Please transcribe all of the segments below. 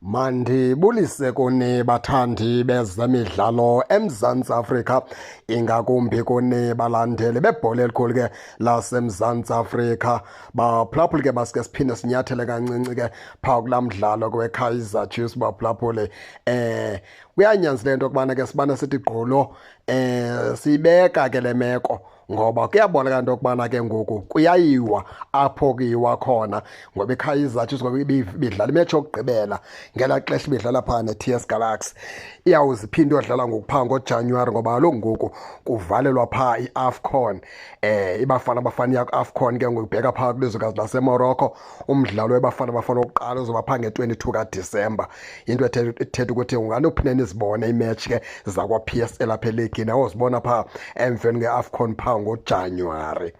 Mandibulise kuni bathandi bezemidlalo eMzantsi Afrika, ingakumbi kuni balandeli bebhola elikhulu ke laseMzantsi Afrika. Baphulaphuli ke, masike siphinde sinyathele kancinci ke phaa kulaa mdlalo weKaizer Chiefs. Baphulaphuli, kuyanyanzeleka into yokubana ke sibane sithi gqolo siyibeka ke le meko, ngoba kuyabonakala into yokubana ke ngoku kuyayiwa apho kuyiwa khona, ngoba iKaizer Chiefs ngoba ibidlala imetshi yokugqibela ngelaa xesha ibidlala phaa ne-TS Galaxy, iyawuze iphinde iyodlala ngoku phaa ngoJanuwari, ngoba kaloku ngoku kuvalelwa phaa i-AFCON. IBafana Bafana iya ku-AFCON ke ngoku, ibheka phaa kwilizwekazi laseMorocco. Umdlalo weBafana Bafana wokuqala uzoba phaa nge-22 kaDisemba, into ethetha ukuthi unganophinde nizibone iimetshi ke zakwa-PSL apha eligini, awuzibona phaa emveni kwe-AFCON phaa ngoJanuwari.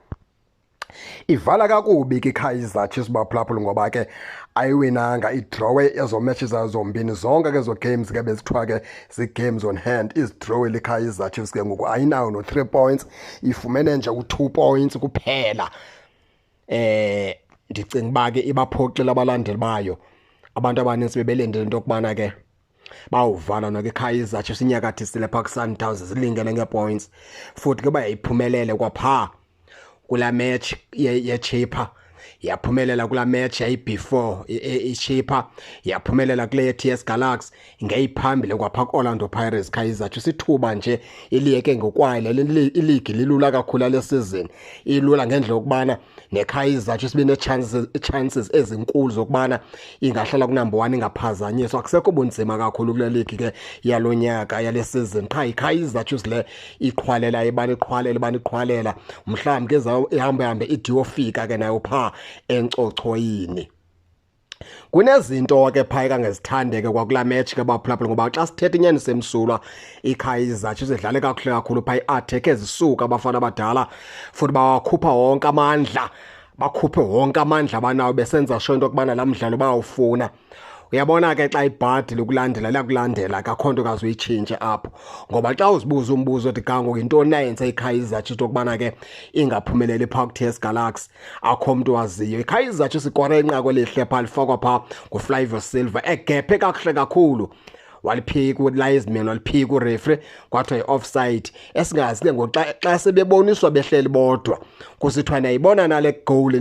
Ivala kakubi ke iKaizer Chiefs, baphulaphula, ngoba ke ayiwinanga, idrowe ezo matches zayo zombini. Zonke ke ezo games ke bezithiwa ke zii-games on hand, izidrowile iKaizer Chiefs. Ke ngoku ayinayo no-3 points, ifumene nje u-2 points kuphela. Ndicinga uba ke ibaphoxile abalandeli bayo. Abantu abanintsi bebelindele into yokubana ke bawuvala noko iKaizer Chiefs inyakathisile phaa kuSundowns, zilingene ngee-points, futhi ke bayayiphumelele kwaphaa kulaa match yeChippa, yaphumelela kulaa match yayi-before iChippa, yaphumelela kule ye-TS Galaxy, ngeyiphambili kwaphaa ku-Orlando Pirates. Kaizer Chiefs ithuba nje iliyeke ngokwayo. Le iligi lilula kakhulu ale season, ilula ngendlela yokubana neKaizer Chiefs ibine-chances chances ezinkulu zokubana ingahlala kunumber 1 ingaphazanyiswa. Akusekho bunzima kakhulu kule ligi ke yalo nyaka, yale season. Qha yiKaizer Chiefs le iqhwalela, ibane iqhwalela, ibane iqhwalela, mhlawumbi ke ihambe hambe ide iyofika ke nayo phaa encochoyini. Kunezinto ke phaa ekangezithandeke kwakulaa match ke, baphulaphula, ngoba xa sithetha inyaniso emsulwa, iKaizer Chiefs idlale kakuhle kakhulu phaa, i-attack ezisuka abafana abadala, futhi bawakhupha wonke amandla, bakhuphe wonke amandla abanawo, besenza sure into yokubana laa mdlalo bayawufuna. Uyabona ke, xa ibhadi lokulandela liyakulandela, akakho nto kaze uyitshintshe apho, ngoba xa uzibuza umbuzo othi kangoku yintoni nayenze iKaizer Chiefs okubana ke ingaphumeleli phaa ku-TS Galaxy, akho mntu waziyo. IKaizer Chiefs ikore inqaku elihle phaa, lifakwa phaa nguFlavio Silva egephe kakuhle kakhulu, waliphika ulinesman, waliphika ureferee, kwathiwa yi-offside. Esingazi ke ngoku xa sebeboniswa behleli bodwa, kusithiwa niyayibona nale goal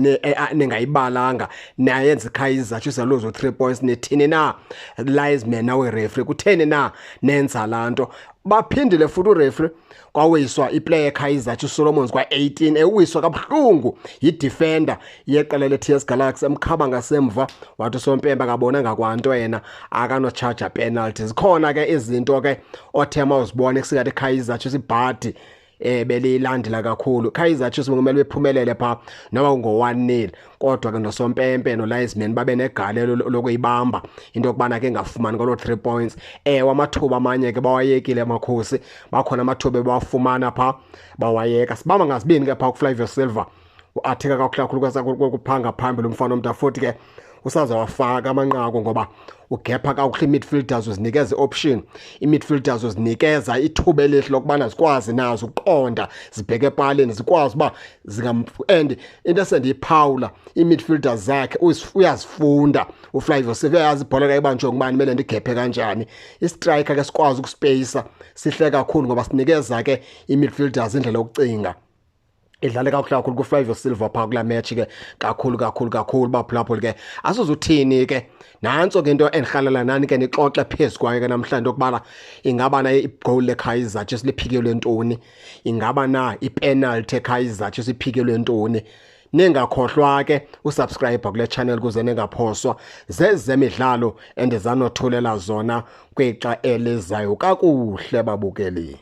ningayibalanga, nayenza iKaizer Chiefs yaluza 3 points, nithini na linesman nawe referee, kutheni na nenza laa nto? Baphindile futhi ureferee, kwawiswa iplayer yeKaizer Chiefs, Solomons, kwa-18, ewiswa kabuhlungu yidefender yeqela le-TS Galaxy, emkhaba ngasemva, wathi usompempe akabonanga kwanto yena, akanotshaja penalty. Zikhona ke izinto ke othe mawuzibone kusingathi iKaizer Chiefs ibhadi beliyilandela kakhulu. Kaizer Chiefs kumele bephumelele pha noma kungo-1-0, kodwa ke nosompempe no-linesman babe negalelo lokuyibamba into yokubana ke ingafumani kwaloo 3 points. Ewe, amathuba amanye ke bawayekile amakhosi, bakhona amathuba ebawafumana pha, bawayeka. Sibamba ngazibini ke phaa kuFlavio Silva, u-atheka kakuhle kakhulu kuphanga phambili umfana omntu, futhi ke usazawafaka amanqaku ngoba ugepha kakuhle. Ii-midfielders uzinikeza i-option, ii-midfielders uzinikeza ithuba elihle lokubana zikwazi nazo ukuqonda, zibheke epalini, zikwazi uba zingam. And into esendiyiphawula, ii-midfielders zakhe uyazifunda uFlavio Silva, uyayazi ibhola ka ibanjwe ngubani, kumele ndigephe kanjani. Istriker ke sikwazi ukuspeyisa sihle kakhulu, ngoba sinikeza ke ii-midfielders indlela yokucinga. Idlale kakuhle kakhulu kuFlavio Silva phaa kulaa match ke, kakhulu kakhulu kakhulu, baphulaphuli. Ke asizuthini ke, nantso ke into endirhalela nani ke nixoxe phezu kwayo ke namhlanje, okubana ingaba na igoal leKaizer Chiefs liphikelwe ntoni, ingaba na ipenalty eKaizer Chiefs iphikelwe ntoni. Ningakhohlwa ke usubscribe kule channel kuze ningaphoswa zezemidlalo endizanothulela zona kwixa elizayo. Kakuhle, babukeli.